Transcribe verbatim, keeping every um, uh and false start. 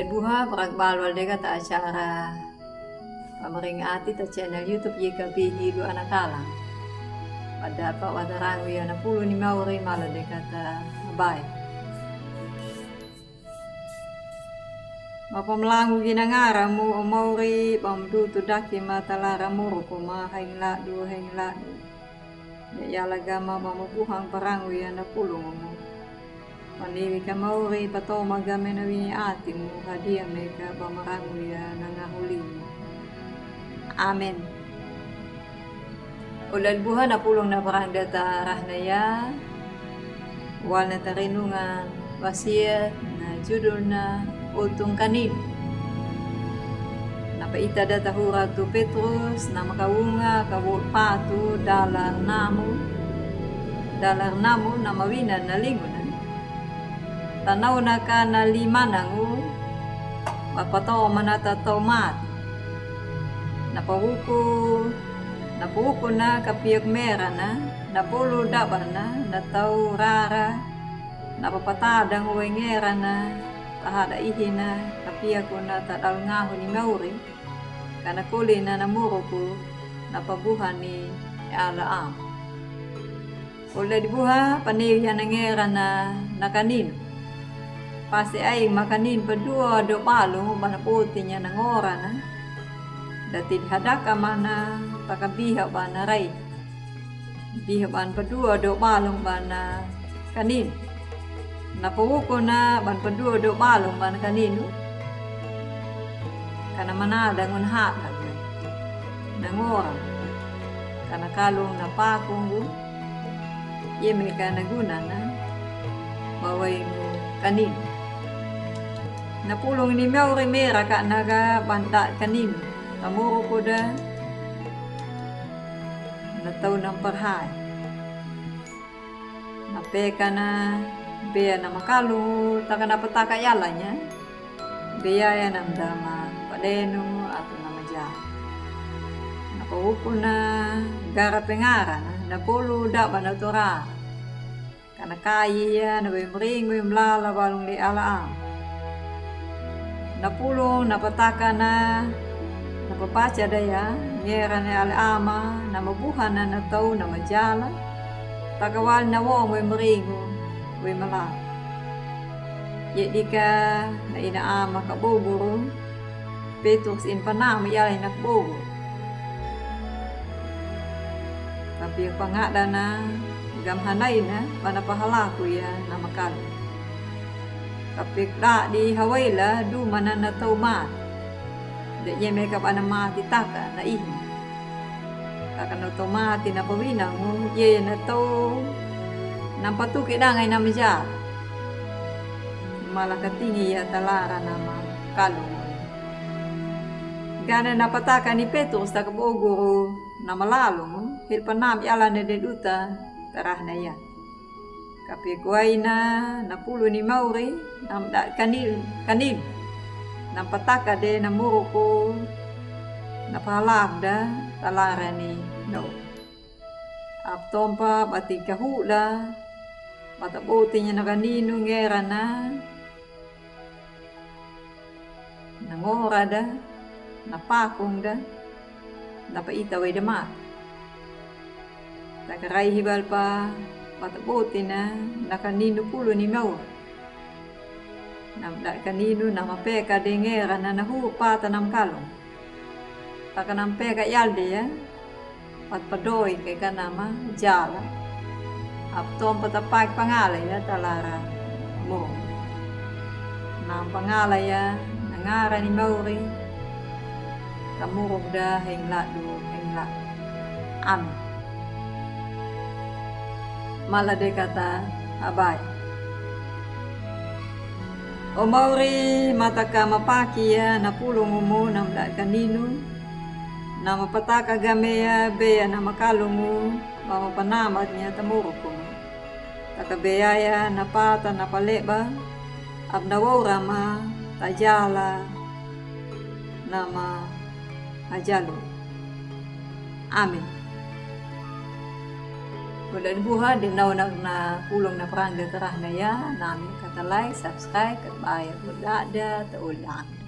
Buha, barang bal wal deka ta acara pamaringati ta channel YouTube Y K B Hindu Anakalang. Pada pa watarangu ya na pulu ni mauri mala deka ta bai. Mapamalangu gi na ngaramu, o mauri, bambutu daki ma talara muruku ma haingladu, haingladu. Dek yala gama bamabuhan parangu ya na pulungumu. Panewi ka mauri, patoma ga me na wini atimu, hadia me ka bamarangu ya na ngahulimu. Amen. Olad buha na pulung na parang data rahna ya. Wal na tarenungan wasiyat na judulna Otung Kaninu. Na paita data huratu Petrus, na makaunga ka wot patu, dalar namu, dalar namu na mawinan na linguna. Tanauna ka na limanangu, ba patomana ta tau mati. Na pauku, na paukuna ka piak merana, na bolu dabana, na tau rara, na papatadangu wengerana, tahada ihina, ka piakuna ta dal ngahu ni mauri, ka na kolina na muruku, na pabuhani ala am. Olad buha, panewi ya na ngerana na kaninu. Pasi ai ma kaninu padua do balung bana botinya na ngorana. Dati dihadaka mana, taka biha bana rai. Biha bana padua do balung bana kaninu. Na paukuna bana padua do balung bana kaninu. Ka na manada ngun hada. Na ngora. Ka na kalung na pakungu. Yeme ka na gunana. Bawaingu kaninu. Na pulung ni mauri mera ka na ga bana kaninu. Tamuruku da. Na tau na parhai. Na peka na bea na makalungu, taka na pataka yalanya. Bea ya na mdama padenu atu na maja. Na pauku na gara pengara na polu daba na tora. Ka na kayi ya na wemringu mlala balung le ala am. Na pulung na pataka na, na papaca da ya, ngera na ale ama, na mabuhana na tau na majala, taka wal na wong wemringu, wemlala. Ye dika na ina ama ka boguru, Petrus in panam yala ina ka boguru. Ka pia pangada na, gam hanaina, bana pahalaku ya na makalu. Ka pia kdadi hawaila, dumana na tau mati. Dek yeme ka bana mati taka na ihi. Taka na tau mati na pawinangu, ye na tau na patuki danga ina maja. Mala ka tingi ya talara na makalu. Gana na pataka ni Petrus taka boguru na malalungu, hil panam yala na deduta, tarahna ya. Ka pia kuwaina na pulu ni mauri, na mda kanil, kanil. Na pataka de na muruku, na palak da, talara ni no. Aptompa bati kahuda, bata botinya na kaninu ngera na, na ngora da, na pakung da, na paita wai da mati. Taka rai hibal pa, bata botina, na kaninu pulu ni mauri. Na mda kaninu, na mapeka de ngera na nahu pata na makalu. Taka na mapeka yalde ya, pat padoi ke ka na majala. Aptompa tapak pangala ya talara mo. Na pangala ya, na ngara ni mauri. Tamuruk da heng ladu, heng ladu. Amen. Mala de kata abai. O mauri, mataka mapaki ya na pulungumu na mda kaninu. Na mapataka game ya bea na makalungu, ma mapanamat nya tamurukumu. Taka bea ya na pata na paleba, ap na waura ma tajala, na ma ajalu. Amen. Golla di buha de naw na na pulong na prang de terah na ya na mi kata like, subscribe, kat bayer golla de te olang.